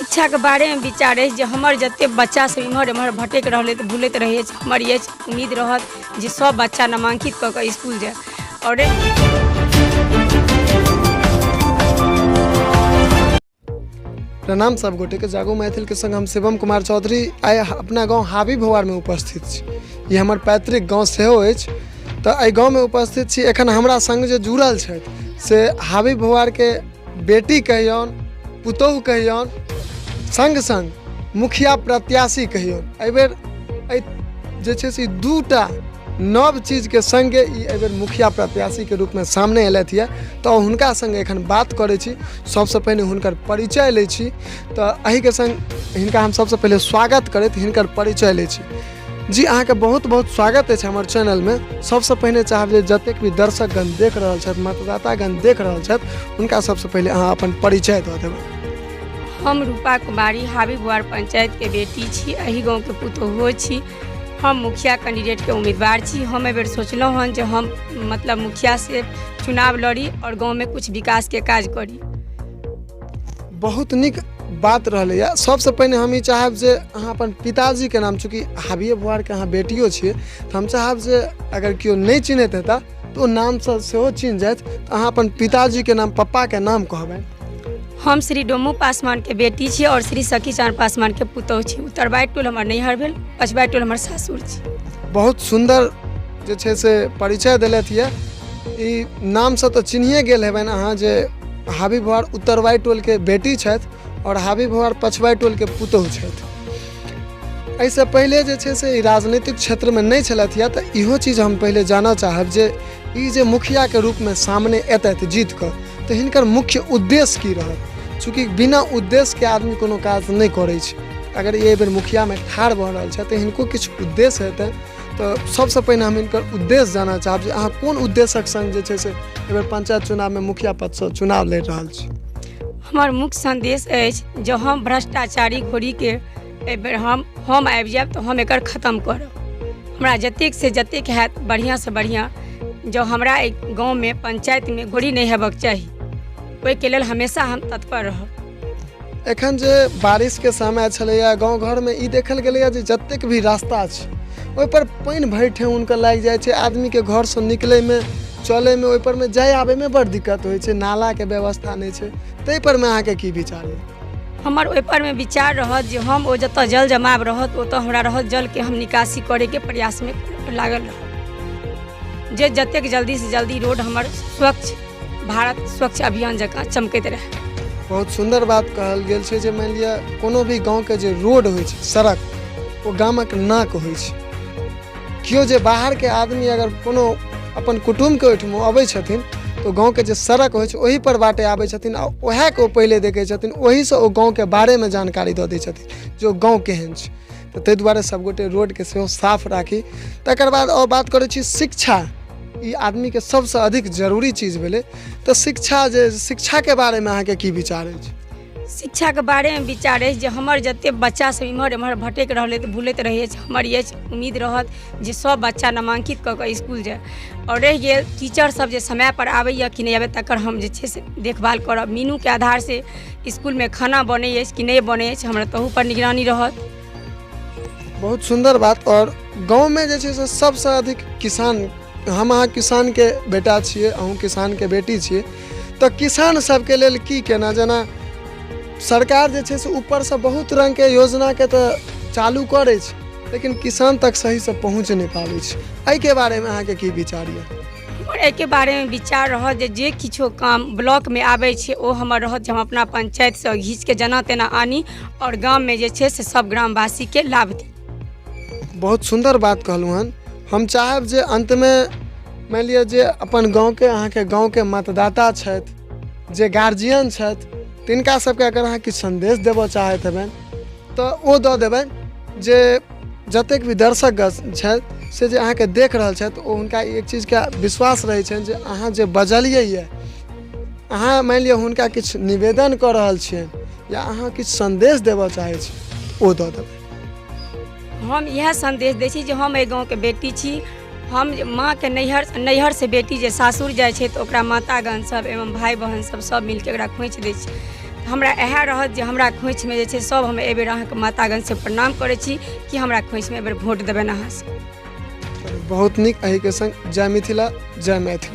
शिक्षाके बारेमे विचार अछि जे हमर जतेक बच्चासभ एम्हर एम्हर भटकि रहल अछि भूलैत रहै अछि, हमर ई अछि उम्मीद रहत जे सभ बच्चा नामाङ्कित कऽ कऽ इसकुल जाय। आओर प्रणाम सब गोटे के, जागो मैथिल के संग हम शिवम कुमार चौधरी आइ अपना गांव हाबी भौआर में उपस्थित छी। ई हमर पैतृक गांव सेहो अछि, तऽ एहि गांव में उपस्थित छी। एखन हमरा संग जे जुड़ल छथि से हाबी भौआर के बेटी कहियौन, पुतोहु कहियौन, संग संग मुखिया प्रत्याशी कहियौन। एहिबेर एहि जे छै से दूटा नव चीजके सङ्गे ई एहिबेर मुखिया प्रत्याशीके रूपमे सामने अयलथि यऽ, तऽ हुनका सङ्गे एखन बात करै छी। सबसँ पहिने हुनकर परिचय लै छी, तऽ एहिके सङ्ग हिनका हम सबसँ पहिले स्वागत करैत हिनकर परिचय लै छी। जी, अहाँके बहुत बहुत स्वागत अछि हमर चैनलमे। सबसँ पहिने चाहब जे जतेक भी दर्शकगण देख रहल छथि, मतदातागण देख रहल छथि, हुनका सबसँ पहिले अहाँ अपन परिचय दऽ देबै। हम रूपा कुमारी हाबी बुआर पंचायतके बेटी छी, एहि गाँवके पुतोहुओ छी। हम मुखिया कैंडिडेटके उम्मीदवार छी। हम एहिबेर सोचलहुँ हन जे हम मतलब मुखियासँ चुनाव लड़ी आओर गाँवमे किछु विकासके काज करी। बहुत नीक बात रहलैए। सबसँ पहिने हम ई चाहब जे अहाँ अपन पिताजीके नाम, चूँकि हाबिए बुआरके अहाँ बेटियो छियै, तऽ हम चाहब जे अगर केओ नहि चिन्हैत हेता तऽ ओ नामसँ सेहो चिन्ह जाथि, तऽ अहाँ अपन पिताजीके नाम, पप्पाके नाम कहबनि। हम श्री डोमू पासवानके बेटी छी आओर श्री सखी चाँद पासवानके पुतोहु छी। उत्तरबाइ टोल हमर नैहर भेल, पछबाइ टोल हमर सासुर छी। बहुत सुन्दर जे छै से परिचय देलथि यऽ। ई नामसँ तऽ चिन्हिए गेल हेबनि अहाँ जे हाबी भुआर उत्तरवाइ टोलके बेटी छथि आओर हाबी भुआर पछबाइ टोलके पुतोहु छथि। एहिसँ पहिले जे छै से ई राजनीतिक क्षेत्रमे नहि छलथि यऽ, तऽ इहो चीज हम पहिले जानऽ चाहब जे ई जे मुखियाके रूपमे सामने एतथि जीत कऽ, तऽ हिनकर मुख्य उद्देश्य की रहत? चूँकि बिना उद्देश्यके आदमी कोनो काज नहि करै छै। अगर एहि बेर मुखियामे ठाढ़ भऽ रहल छथि तऽ हिनको किछु उद्देश्य हेतनि, तऽ सबसँ पहिने हम हिनकर उद्देश्य जानऽ चाहब जे अहाँ कोन उद्देश्यक सङ्ग जे छै से एहि बेर पंचायत चुनावमे मुखिया पदसँ चुनाव लड़ि रहल छी। हमर मुख्य सन्देश अछि जे हम भ्रष्टाचारी घोड़ीके एहिबेर हम आबि जायब तऽ हम एकर खतम करब। हमरा जतेकसँ जतेक हैत बढ़िआँसँ बढ़िआँ, जँ हमरा एहि गाँवमे पंचायतमे घोड़ी नहि हेबाक चाही, ओहिके लेल हमेशा हम तत्पर रहब। एखन जे बारिशके समय छलैए, गाँव घरमे ई देखल गेलैए जे जतेक भी रास्ता छै ओहिपर पानि भरि ठेहुनके लागि जाइ छै। आदमीके घरसँ निकलैमे, चलैमे, ओहिपरमे जाय आबैमे बड़ दिक्कत होइ छै। नालाके व्यवस्था नहि छै, ताहिपरमे अहाँके की विचार अइ? हमर ओहिपरमे विचार रहत जे हम ओ जतऽ जल जमाव रहत ओतऽ हमरा रहत जलके हम निकासी करैके प्रयासमे लागल रहब, जे जतेक जल्दीसँ जल्दी रोड हमर स्वच्छ भारत स्वच्छ अभियान जकाँ चमकैत रहै। बहुत सुन्दर बात कहल गेल छै जे मानि लिअ कोनो भी गाँवके जे रोड होइ छै, सड़क, ओ गामक नाक होइ छै। केओ जे बाहरके आदमी अगर कोनो अपन कुटुम्बके ओहिठाम अबै छथिन तऽ गाँवके जे सड़क होइ छै ओहिपर बाटे आबै छथिन आ उएहके ओ पहिले देखै छथिन, ओहीसँ ओ गाँवके बारेमे जानकारी दऽ दै छथिन जे ओ गाँव केहन छै। तऽ ताहि दुआरे सभगोटे रोडके सेहो साफ राखी। तकर बाद आओर बात करै छी शिक्षा, ई आदमीके सबसँ अधिक जरूरी चीज भेलै, तऽ शिक्षा जे शिक्षाके बारेमे अहाँके की विचार अछि? शिक्षाके बारेमे विचार अछि जे हमर जतेक बच्चासभ एम्हर एम्हर भटकि रहल अछि, भूलैत रहै अछि, हमर ई अछि उम्मीद रहत जे सभ बच्चा नामाङ्कित कऽ कऽ इसकुल जाय। आओर रहि गेल टीचरसभ जे समयपर आबैए कि नहि आबैए, तकर हम जे छै से देखभाल करब। मीनूके आधारसँ इसकुलमे खाना बनै अछि कि नहि बनै अछि, हमरा तहूपर निगरानी रहत। बहुत सुन्दर बात। आओर गाँवमे जे छै से सबसँ अधिक किसान, हम अहाँ किसानके बेटा छियै, अहूँ किसानके बेटी छियै, तऽ किसान सबके लेल की केना? जेना सरकार जे छै से ऊपरसँ बहुत रङ्गके योजनाके तऽ चालू करै छै, लेकिन किसान तक सहीसँ पहुँच नहि पाबै छै, एहिके बारेमे अहाँके की विचार यऽ? हमर एहिके बारेमे विचार रहत जे जे किछो काम ब्लॉकमे आबै छै ओ हमर रहत जे हम अपना पंचायतसँ घीचके जेना तेना आनी आओर गाममे जे छै से सब ग्रामवासीके लाभ दी। बहुत सुन्दर बात कहलहुँ हन। हम चाहब जे अन्तमे मानि लिअ जे अपन गाँवके, अहाँके गाँवके मतदाता छथि, जे गार्जियन छथि, तिनका सबके अगर अहाँ किछु सन्देश देबऽ चाहैत हेबनि तऽ ओ दऽ देबनि, जे जतेक भी दर्शक छथि से जे अहाँके देख रहल छथि ओ हुनका एक चीजके विश्वास रहै छनि जे अहाँ जे बजलियै यऽ, अहाँ मानि लिअ हुनका किछु निवेदन कऽ रहल छियनि या अहाँ किछु सन्देश देबऽ चाहै छी, ओ दऽ देबै। हम इएह सन्देश दै छी जे हम एहि गाँवके बेटी छी। हम माँके नैहर, नैहरसँ बेटी जे सासुर जाइ छै तऽ ओकरा मातागण सब एवं भाय बहिन सब सब मिलके ओकरा खोँइछ दै छै। हमरा इएह रहत जे हमरा खोँइछमे जे छै सब हम एहिबेर अहाँके मातागणसँ प्रणाम करै छी कि हमरा खोँइछमे एहिबेर वोट देबनि अहाँ सब। बहुत नीक। एहिके संग जय मिथिला, जय मैथिली।